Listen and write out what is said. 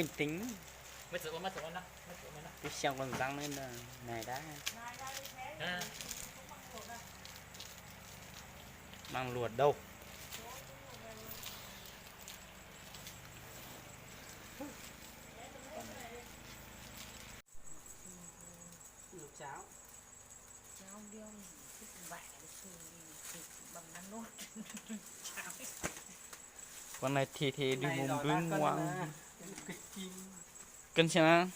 Teeb teeb, tib xyoo koj ntxeev na, nais dab, maj luas dau. Kuv nais thi thi dwg mus npwb muab. Kênh xem nào?